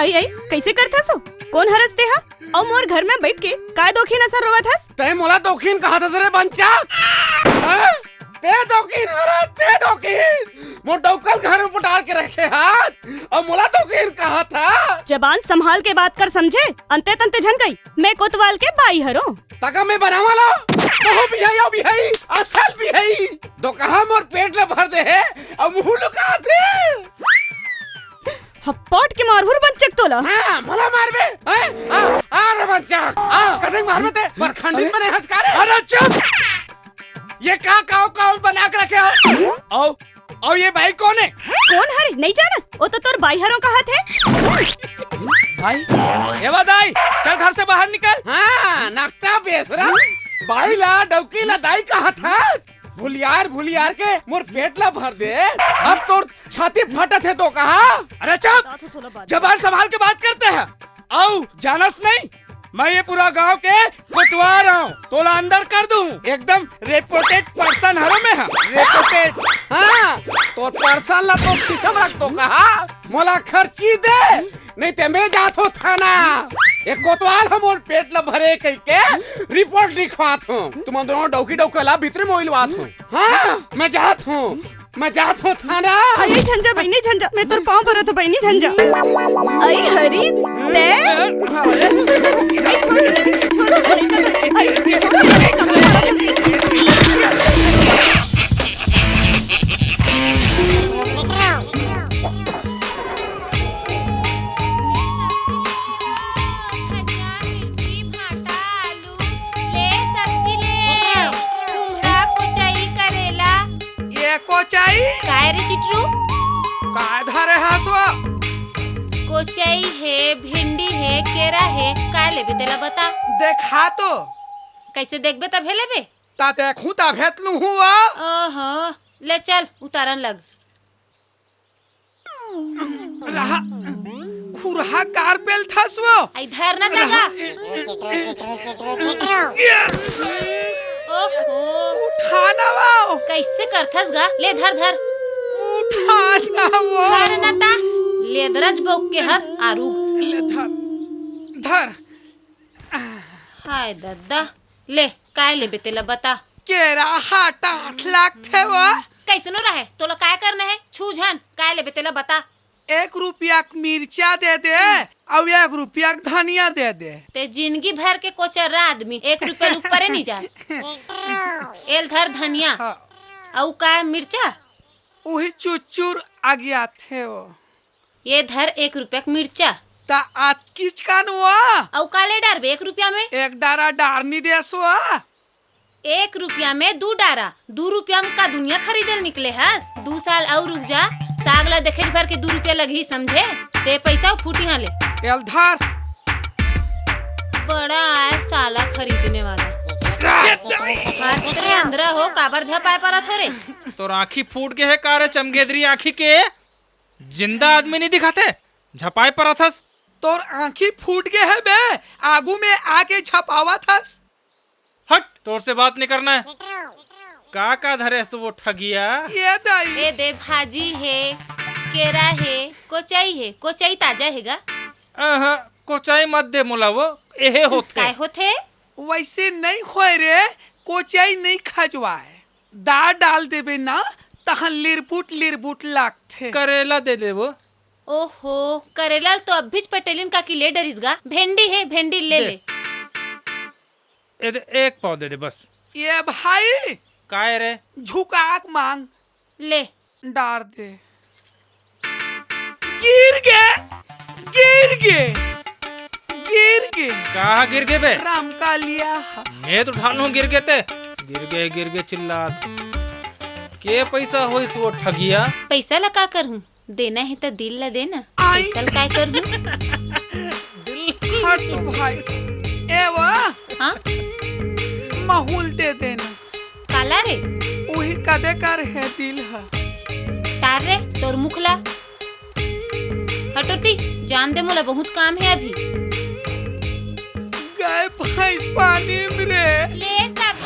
अई, अई, कइसे करथस ओ? कोन हरस तेहा? अउ मोर घर में बइठ के काय दोखिन असन रोवत हस? तैं मोला दोखिन कहत हस रे बंचा? हाँ? तैं दोखिन हरस, तैं दोखिन। मोर डौका ल घर में पटार के रखे हस, अउ मोला दोखिन कहत हस। जबान संभाल के बात कर समझे, अंते तंते झन कही। मैं कोतवाल के बाई हरों। तका मैं बनावा ला। महूं बिहई अउ बिहई, असल बिहई। दोकहा मोर पेट ल भर दे हे, अउ मुहूं लुकाथे। हप्पट के मारहूं रे बंचक तोला। हाँ, मोला मारबे। हैं? आ, आ रे बंचक। आ, कतेक मारबे तैं? पर खंडित बने हस का रे? अरे चुप! ये का काव काव बना के रखे हो? अउ, अउ ये बाई कोन हे? कोन हरे? नइ जानस? ओ तो तोर बाई हरों कहत हे। बाई? ए वा दाई, चल घर से बाहर निकल। हाँ, नकटा बेसरा। बाई ला, डौकी ला दाई कहत हस। भुलियार, भुलियार के मोर पेट ला भर दे। अब तोर छाती फटत हे दोकहा। अरे चुप! जबान संभाल के बात करते हैं। अउ जानस नहीं, मैं ये पूरा गांव के कोतवार हूँ, तोला अंदर कर दूं। एकदम reputed person हरों मैं, हाँ, reputed। हाँ, तोर person ला तो खिसम रख दोकहा, मोला खर्ची दे, नहीं ते मैं जात हों थाना। ये कोतवाल ह मोर पेट ला भरे कहिके report लिखवात हों। तुमन दोनों डौकी डौका ला भीतरे मोइलवात हों। हाँ, मैं जात हों। मैं जात हों थाना। अरे झंझा बहिनी झंझा, मैं तोर पाँव परत हों बहिनी झंझा। अई हरी, तैं? अरे, छोड़ दे, छोड़ दे, अरे, धनिया, मिर्ची, भांटा, आलू, ले सब्जी ले। कुम्हड़ा, कोचई, करेला। ये कोचई? काय रे चिटरू? काय धरे हस वो? कोचई हे, भिंडी हे, केरा हे, काय लेबे तेला बता। देखा तो। कइसे देखबे तभे लेबे? ता देखूं तभे त लूहूं वो। ओहो, ले चल, उतारन लग। रहा, खुरहा कार पेलथस वो। अई धर न तगा। ओहो। उठा ना वो। कइसे करथस गा? ले धर, धर। उठा ना वो। धर न ता। लेदरज बोक के हस आरू। ले धर। धर। हाय दद्दा। ले, काय लेबे तेला बता। केरा हा टाठ लागथे वो। कइसनो रहे, तोला काय करना हे? छू झन, काय लेबे तेला बता। एक रुपया के मिर्चा दे दे, अउ एक रुपया के धनिया दे दे। ते जिनगी भर के कोचर्रा आदमी, एक रुपया ले ऊपरे नइ जास। एल धर धनिया। हाँ। अउ काय मिर्चा? उही चुचुर अगियाथे वो। ये धर एक रुपया के मिर्चा। त अतकीच कान वा? अउ का ले डारबे एक रुपया में? एक डारा डारनी देस वा। एक रुपया में दू डारा, दू रुपया में का दुनिया खरीदे ल निकले हस? दू साल अउ रुक जा, साग ला देखेच भर के दू रुपया लगही समझे? ते पइसा फूटी हाँ ले। एल धर। बड़ा आय साला खरीदने वाला। हाथ रे अंधरा हो, काबर झपाय परत हो रे? तोर आँखी फूट गे हे का रे चमगेदरी आँखी के? जिंदा आदमी नहीं दिखाते, झपाए परत हस। तोर आँखी फूट गे हे बे, आगू में आके झपावत हस। हट, तोर से बात नहीं करना है। का का धरे हस वो ठगिया? ये दाई। ए दे, भाजी हे, केरा हे, कोचई हे। कोचई ताजा हे गा? अहं, कोचई मत दे मोला, वो एहे होथे। काय होथे? वैसे नहीं होय रे, कोचई नहीं खजवाए। दार डाल देबे ना, तहन लिरबुट लिरबुट लागथे। करेला दे दे वो। ओहो, करेला तो अभीच पटेलिन काकी ले डरिस गा। भेंडी हे, भेंडी ले दे। ले। ए दे, एक पाव दे दे बस। ये भाई, काय रे? झुकाक मांग। ले। डार दे। गिर गे, गिर गे, गिर गे। कहाँ गिर गे बे? राम कालिया ह। मैं तो ठानहूँ गिर गे ते। गिर गे, गिर गे चिल्लात। के पैसा होइस वो ठगिया? पैसा ला का करहूँ? देना हे त दिल ला देना। आई। पैसा ला काय करहूँ? हट तो भाई। ए वो। हाँ? महूल दे देना। काला रे? उही कदे कर हे दिल ह। टार रे, तोर मुख ला। हटोती, जान दे, मोला बहुत काम हे अभी। गए भैंस पानी में रे। ले सब।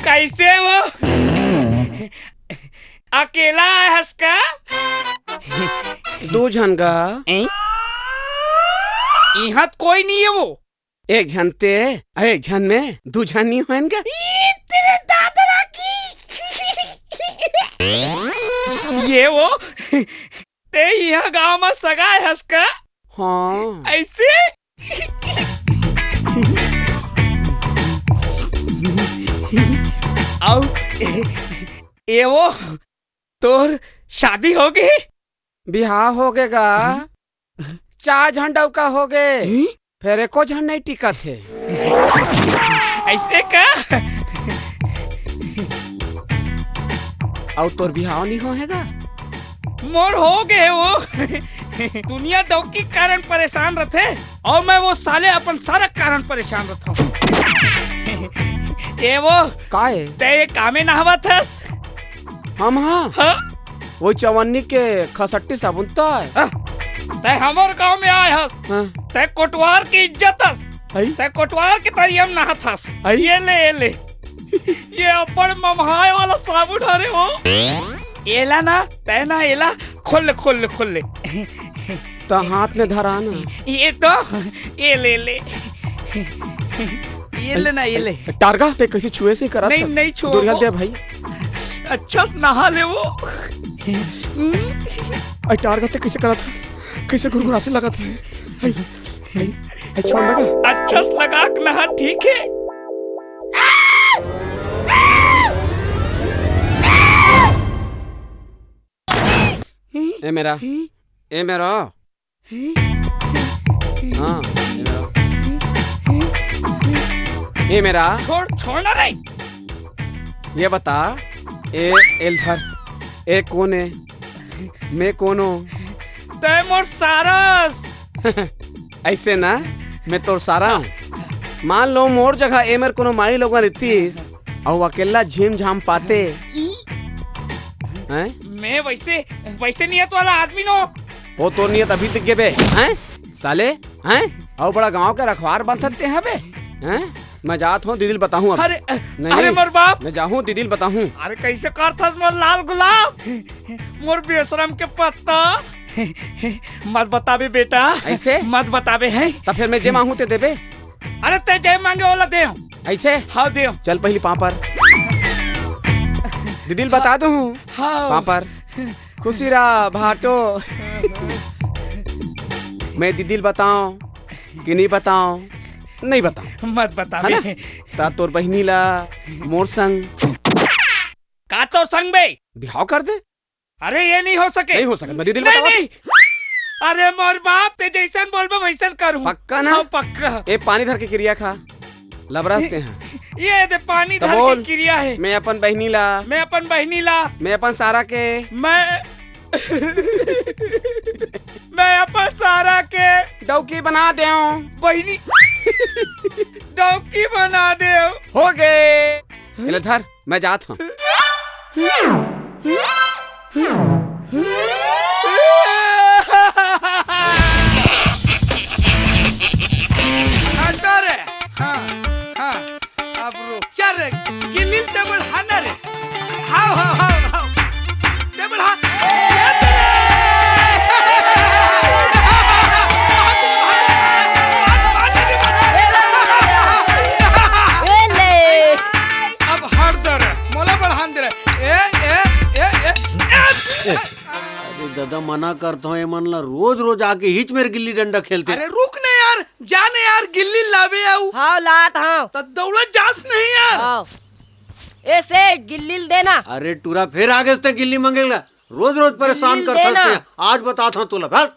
कैसे वो? अकेला आए हस का? दू झन गा। ए? इहाँ त कोई नहीं है वो। एक झन ते, अउ एक झन में दू झन नहीं होएन गा। ई तेरे दादरा की। ये वो, ते इहाँ गांव में सगा आए हस का? हाँ। ऐसे? अउ ए वो, तोर शादी हो गे? बिहाव हो गे गा। हम्म। चार झन डउका हो गे। हम्म? फेर एको झन नहीं टिकत हे। ऐसे का? अउ तोर बिहाव नहीं हो हे गा? मोर हो गे वो। दुनिया डौकी के कारण परेशान रथे अउ मैं वो साले अपन सारा कारण परेशान रथों। ए वो, का ए? ते ये कामे नहावत हस? हम हाँ? हाँ? वो चवन्नी के खसट्टी साबुन तो है। हाँ? ते हमर गांव में आए हस। हाँ। ते कोटवार की इज्जत हस। हई? ते कोटवार के तरिया में नहात हस। हई? ये ले, ये ले। ये अब्बड़ ममहाए वाला साबुन हरे वो। एला ना, तै ना एला, खोल ले, खोल ले, खोल ले। त हाथ में धरा ना। ये तो, ये ले ले। ये ले ना, ये ले। टारगा, ते कैसे छुए से करत नहीं, हस? नहीं छुओ दूरिया वो। दे भाई। अच्छा से नहा ले वो। अरे टारगा, ते कैसे करत हस? कैसे गुरगुरासे लगत हे? अरे, अरे, अरे, छोड़ दे का? अच्छा से लगा के नहा, ठीक है। ए मेरा, ए मेरा। हाँ, ए मेरा। ए मेरा। छोड़, छोड़ ना रे। ये बता, ए, एल धर। ए कोन ए? मैं कोन हूँ? तै मोर सारस। ऐसे ना, मैं तोर सारा हूँ। मान लो मोर जगह ए मेर कोनो माई लोगन रहतीस, अउ अकेला झीम झाम पाते। हैं? मैं वैसे, वैसे नियत वाला आदमी नो। वो तोर नियत अभी दिख गे बे, हैं? साले, हैं? अउ बड़ा गांव के रखवार बनथस ते हबे, हैं? मैं जात हूँ, दीदी ल बताहूँ अब। अरे, नहीं, अरे मोर बाप। मैं जाहूँ, दीदी ल बताहूँ। अरे कैसे करथस मोर लाल गुलाब? मोर बेशरम के पत्ता। मत बताबे बेटा। ऐसे? मत बताबे हैं। त फेर मैं जे मांगहूँ ते देबे? अरे तै जे मांगे ओला दे। ऐसे? हाँ दे। चल पहली पाँव पर। दीदी ल बता दूँ। हाँ। पाँव पर। खुशी रहा भाटो। मैं दीदी ल बताओं कि नहीं बताओं? नहीं बताओं। मत बता है ना? बे। त तोर बहिनी ला मोर संग। का तोर संग में। बिहाव कर दे। अरे, ये नहीं हो सके। नहीं हो सके, मैं दीदी ल नहीं, बतावत। नहीं। अरे मोर बाप, ते जैसन बोलबे वैसन करूँ। पक्का ना? हाँ, पक्का। ए, पानी धर के किरिया खा। लबरस ते हैं। ये दे पानी तो धर बोल। के किरिया हे। मैं अपन बहिनी ला। मैं अपन बहिनी ला। मैं अपन सारा के। मैं, मैं अपन सारा के। डौकी बना देव। बहिनी। डौकी बना देव। हो गे। एला धर, मैं जात हूँ। हटा रे। हाँ, हाँ, अब रुक। चल रे, गिल्ली ल ते बढ़ा ना रे। हाव, हाव, हाव, हाव। ते बढ़ा। ये तेरे। ए ले। अब हट दे रे, मोला बढ़ान दे रे। ए, ए, ए, ए, ए। ए, अरे ददा, मना करत हंव, एमन ला रोज रोज आके हिच मेर गिल्ली डंडा खेलथे। अरे रुक ना यार, जा ना यार, गिल्ली लाबे आऊ। हाँ, लात हंव। त दौड़त जास नहीं यार। हाँ। ए सेठ, गिल्ली ल देना। अरे टूरा, फेर आगेस ते गिल्ली मंगे ला। रोज रोज परेशान गिल्ली ल करथस देना। ते। आज बतात हंव तोला। चल,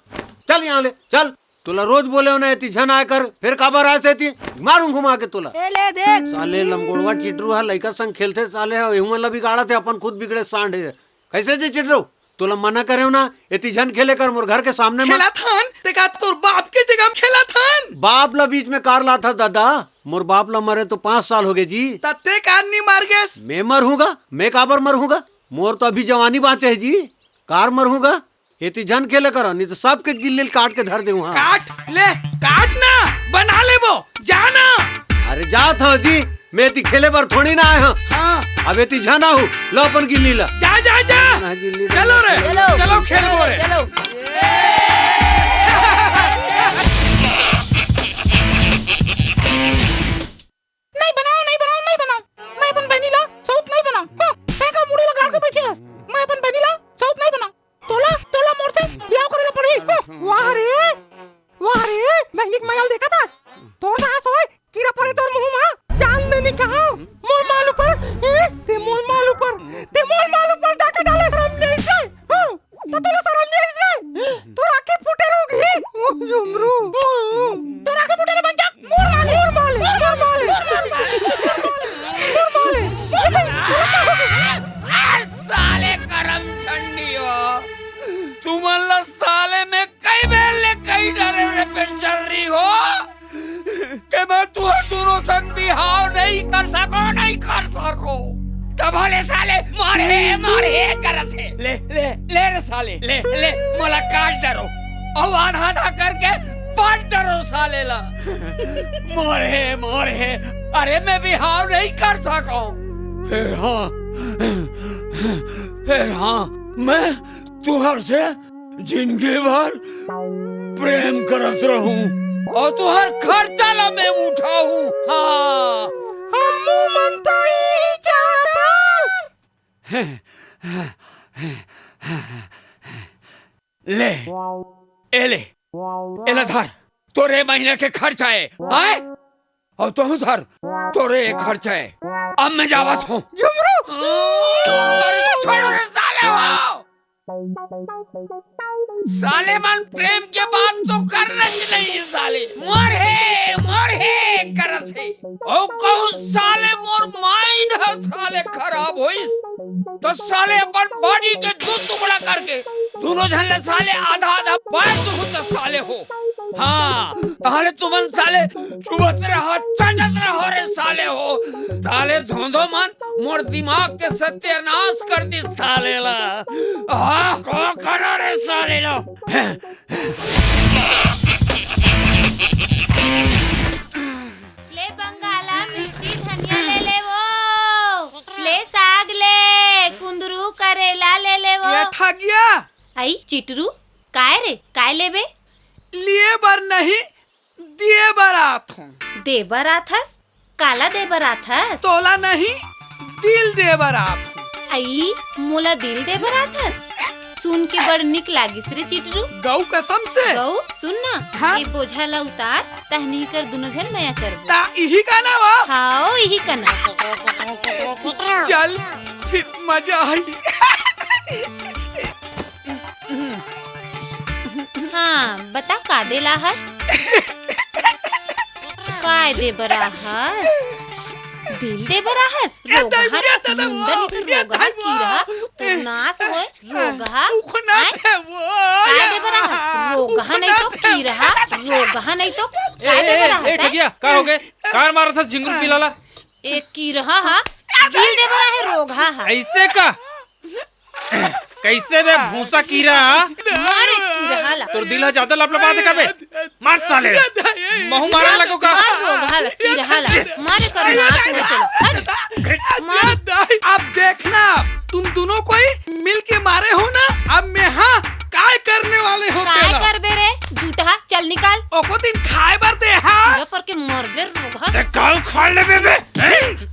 चल यहाँ ले, चल। तोला रोज बोले हंव ना, एती झन आय कर, फेर काबर आय से एती? मारूं घुमा के तोला। ए ले देख। साले लमगोड़वा चिटरू ह लइका संग खेलथे साले ह, एहू मन ला बिगाड़त हे, अपन खुद बिगड़े सांड हे। कैसे जी चिटरू? तोला मना करे हंव ना, एती झन खेले कर मोर घर के सामने म। खेलत हन, ते का तोर बाप के जगह म खेलत हन? बाप ला बीच में कार लाथस ददा, मोर बाप ला मरे तो पाँच साल हो गे जी। त ते कार नी मर गेस? मैं मरहूंगा? मैं काबर मरहूंगा? मोर तो अभी जवानी बांचे हे जी, कार मरहूंगा? एती झन खेले करा, नहीं तो सबके गिल्ली ल काट के धर देहूं। हाँ। काट ले, काट ना, बना लेबो, जा ना। अरे जात हंव जी, मैं एती खेले बर थोड़ी ना आय हंव। हाँ। अब एती झन आहू, लो अपन गिल्ली ला। जा, जा, जा। ना गिल्ली चलो रे, चलो। चलो खेलबो रे। चलो। नहीं बनाओ, नहीं बनाओ, नहीं बनाओ। मैं अपन बहिनी ला सौत नहीं बनाओ। हाँ, तैं का मुड़ी ला गाड़ के बैठे हस। मैं अपन बहिनी ला सौत नहीं बनाओ। तोला, तोला मोर से बियाह करे ला पड़ही। हाँ। वाह रे, वाह रे, बहिनी के मया ल देखत हस। तोर सास होय, कीरा परे तोर मुंह मा। जान देनी कहा, मोर माल ऊपर, ए, ते मोर माल ऊपर, ते मोर माल ऊपर डाका डाले हरामजादी से। हाँ। त तोला सरम नइ आइस रे? तोर आँखी फूटे रहोगे। ओ, झुमरू। तोर आँखी फूटे रे बंजा। मोर माल हे। मोर माल हे, मोर माल हे। मोर माल हे। ए, साले करम चंडी हो। तुमन ला साले में कई बेर ले कई डरे रे पेचर्री हो। के मैं तुहर दूनों संग बिहाव नहीं कर सकों, नहीं कर सकों। तभो ले साले, मोर हे, मोर हे करत हे। ले, ले, ले रे साले, ले, ले, मोला काट डरो। अउ आधा आधा करके बांट डरो साले ला। मोर हे, मोर हे, अरे मैं बिहाव नहीं कर सकों। फेर हाँ, फेर हाँ, मैं तुहर से जिंदगी भर प्रेम करत रहूं अउ तुहर खर्चा ला मैं उठाहूं। हाँ। हमू मन तो इही चाहत हन। ले, ए ले, एला धर, तोर ए महीना के खर्चा हे, आय? अउ तहूं धर, तोर ए खर्चा हे। अब मैं जावत हूं। झुमरू! अरे छोड़ो रे साले हो। साले मन प्रेम के बात तो करना ही नहीं साले। मोर हे, मोर हे करत हे। अउ कहूं साले मोर mind ह साले खराब होइस, त साले अपन body के दू टुकड़ा करके दूनों झन ला साले आधा आधा बांट दूहूं त साले हो। हाँ, ताहले तुमन साले चुभत रहा, चटत रहा रे साले हो। साले धोंधो मन मोर दिमाग के सत्यानाश कर दिस साले ला। हाँ, का करा रे साले ला। ले बंगाला, मिर्ची, धनिया ले ले वो। ले साग ले, कुंदरू, करेला ले ले वो। ये ठगिया। आई चिटरू, काय रे, काय लेबे? लिए बर नहीं, दिए बर आत हूँ। दे बर आथस? काला दे बर आथस? तोला नहीं, दिल दे बर आत हूँ। अई, मोला दिल दे बर आथस? सुन के बड़ निक लागिस रे चिटरू। गऊ कसम से। गऊ, सुन ना, हाँ? ये बोझा ला उतार, तहनी कर दुनो झन मया करबो। ता इही का ना वो? हाओ, इही का ना। चल। फिर मजा आई। हाँ, बता, का दे ला हस? काय दे बर आहस? दिल दे बर आहस? रोगहा, मुंडा निकर रोगहा, कीरा, तोर नाश होय, रोगहा। काय दे बर आहस? रोगहा नहीं तो कीरा, रोगहा नहीं तो काय दे बर आहस? ए, ठगिया, का हो गे? कार मारत हस झिंगुर पिला ला? ए कीरा हा, दिल दे बर आहे, रोगहा हा। ऐसे का? कैसे बे भूसा कीरा? मारे कीरा ला। तोर दिल ह ज्यादा लपलपा दे का बे? मार साले। महू मारे लगो का? मार रोगहा ला, कीरा ला। मारे कर नाश में तेला। हट। मार। अब देखना, तुम दोनों कोई मिल के मारे हो ना, अब मैं हाँ काय करने वाले हो काय तेला। करबे रे? जूठा, चल निकाल। ओको दिन खाए बर दे हाँ। कीरा पर के मरबे रोगहा। ते का उखाड़ लेबे बे?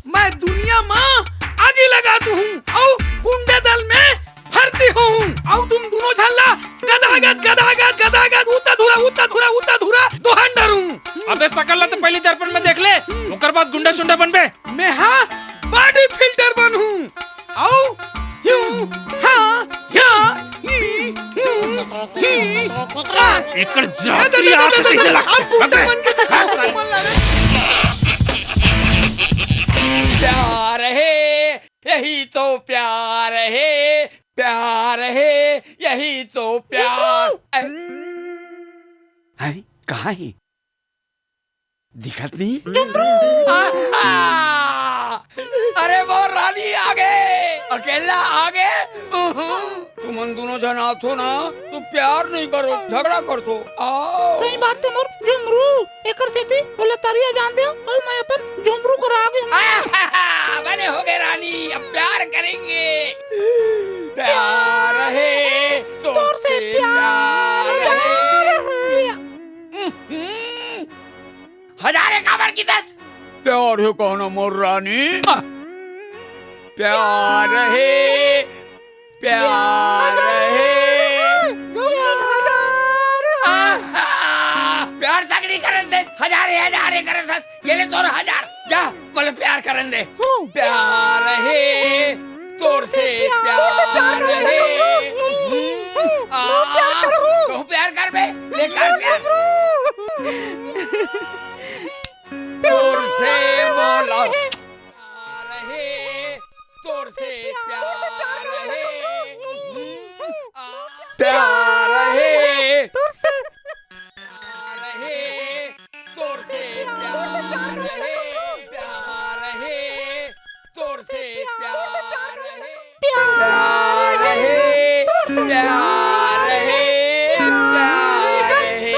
मैं दुनिया म आगी लगा दूहूं अउ गुंडा दल में भर्ती होहूं अउ तुम दोनों झन ला गदागद, गदागद, गदागद, उता धुरा, उता धुरा, उता धुरा दोहन डरूं। अबे सकल ला तो पहली दर्पण में देख ले, ओकर बाद गुंडा सुंडा बनबे। मैं हाँ body filter बनहूं। अउ यूं, हाँ, या, ही, हूं, ही, आ। एकर जात ए, दे, दे, आंख दे, दे, कैसे दे, लगता अब गुंडा है? बन के दिखा, हाँ, साले। मन लगे। प्यार है, यही तो प्यार है, प्यार है, यही तो प्यार है। हैं? कहाँ है? दिखत नहीं? आहा! अरे वो रानी आगे, अकेला आगे। उहुं। तुमन दोनों झन आथो ना, तो प्यार नहीं करो, झगड़ा करथो। आओ। सही बात है मोर झुमरू, एकर सेती ओला तरिया जान दे, अउ मैं अपन झुमरू करा आगे हूं। आहा! बने हो गए रानी, अब प्यार करेंगे। प्यार है, तोर से प्यार है। उहुं। हजार हे काबर किथस? प्यार हे कहना मोर रानी। प्यार हे, प्यार हे। आहा, प्यार सगरी करन दे। हजार हे, हजार हे करत हस। ये ले तोर हजार। जा, मोला प्यार करन दे। प्यार हे, तोर से प्यार हे। हम्म, आ, कहूँ प्यार करबे, ले कर प्यार। तोर से मोला प्यार हे, तोर से प्यार हे। हम्म, आ, प्यार हे। तोर से प्यार हे, तोर से प्यार हे, प्यार हे, तोर से प्यार हे, प्यार हे, प्यार हे, प्यार हे,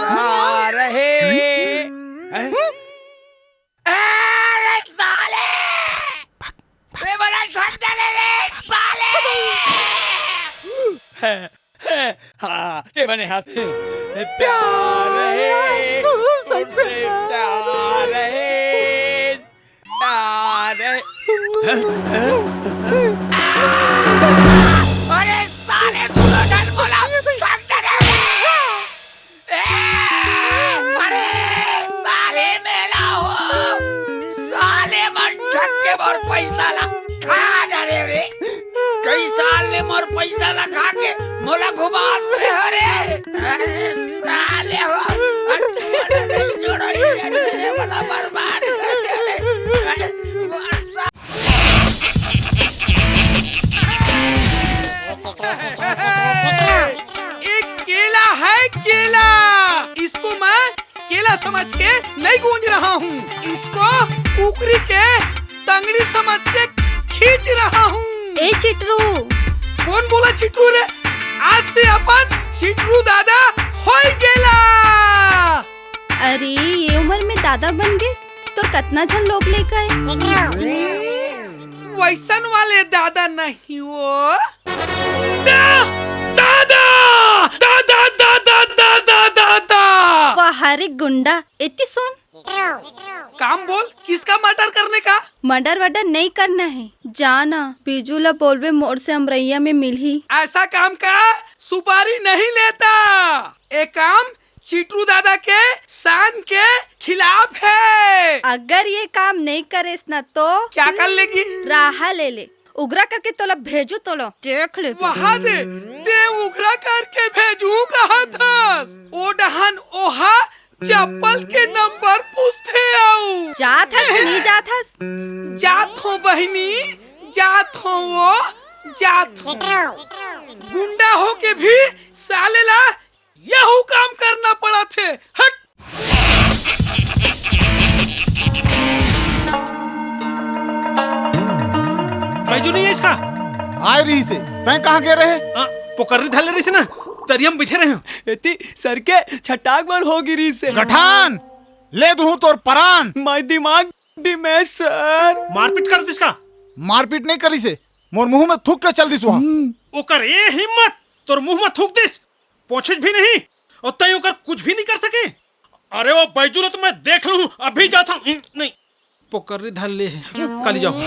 प्यार हे। हैं? अरे साले! ये बड़ा ठंडा ले रे, साले! हाँ, ते बने हाथ। प्यार हे, तुमसे प्यार हे, प्यार हे। अरे साले, तू तो डर बोला, ठंडा ले रे। ए, अरे, साले मेला हो, साले मन ठग के मोर पैसा ला खा डारे रे। कई साल ले मोर पैसा ला खा के मोला घुमात रहे हो रे। अरे, साले हो, अरे, जोड़ो ये रे, मोला बर्बाद कर दे रे। अरे, एक केला है, केला। इसको मैं केला समझ के नहीं गूंज रहा हूँ, इसको कुकरी के तंगड़ी समझ के खींच रहा हूँ। ए चिटरू। कौन बोला चिटरू रे? आज से अपन चिटरू दादा होई गेला। अरे, ये उम्र में दादा बन गेस, तोर कतना झन लोग लइका हे? वैसन वाले दादा नहीं वो। दा-, दादा! दादा, दादा, दादा, दादा! वाह रे गुंडा, एती सुन। काम बोल, किसका मर्डर करने का? मर्डर वर्डर नहीं करना है, जा ना, बीजू ला बोलबे मोर से अमरैया में मिलही। ऐसा काम का सुपारी नहीं लेता। ये काम चिटरू दादा के शान के खिलाफ है। अगर ये काम नहीं करेस ना तो क्या कर लेगी? राहा ले ले। उघरा करके तोला भेजू तोला, देख ले। वहा दे, ते उघरा करके भेजू कहत हस। ओ डहन ओहा चप्पल के नंबर पूछथे अउ। जात हस कि नहीं जात हस? जात हो बहिनी, जात हो वो, जात हो। गुंडा हो के भी साले ला यहू काम करना पड़ा थे। हट। बैजू नहीं है इसका? आय रहिसे, तैं कहाँ गे रहे? आ, पोकरी धर ले रहिसे ना, तरिया म बइठे रहे हो। एती सर के छटाक बर हो गिरिसे। गठान, ले दूहूं तोर परान। मैं दिमाग डिमे सर। मारपीट कर दिस का? मारपीट नहीं करिसे, मोर मुंह में थूक के चल दिस वहां। ओकर ए हिम्मत, तोर मुंह में थूक दिस। पहुंचिस भी नहीं, अउ तैं ओकर कुछ भी नहीं कर सके। अरे वो बैजू ला तो मैं देख लूं, अभी जात हूं। नहीं, पोकरी धर ले हे, काली जाहूं।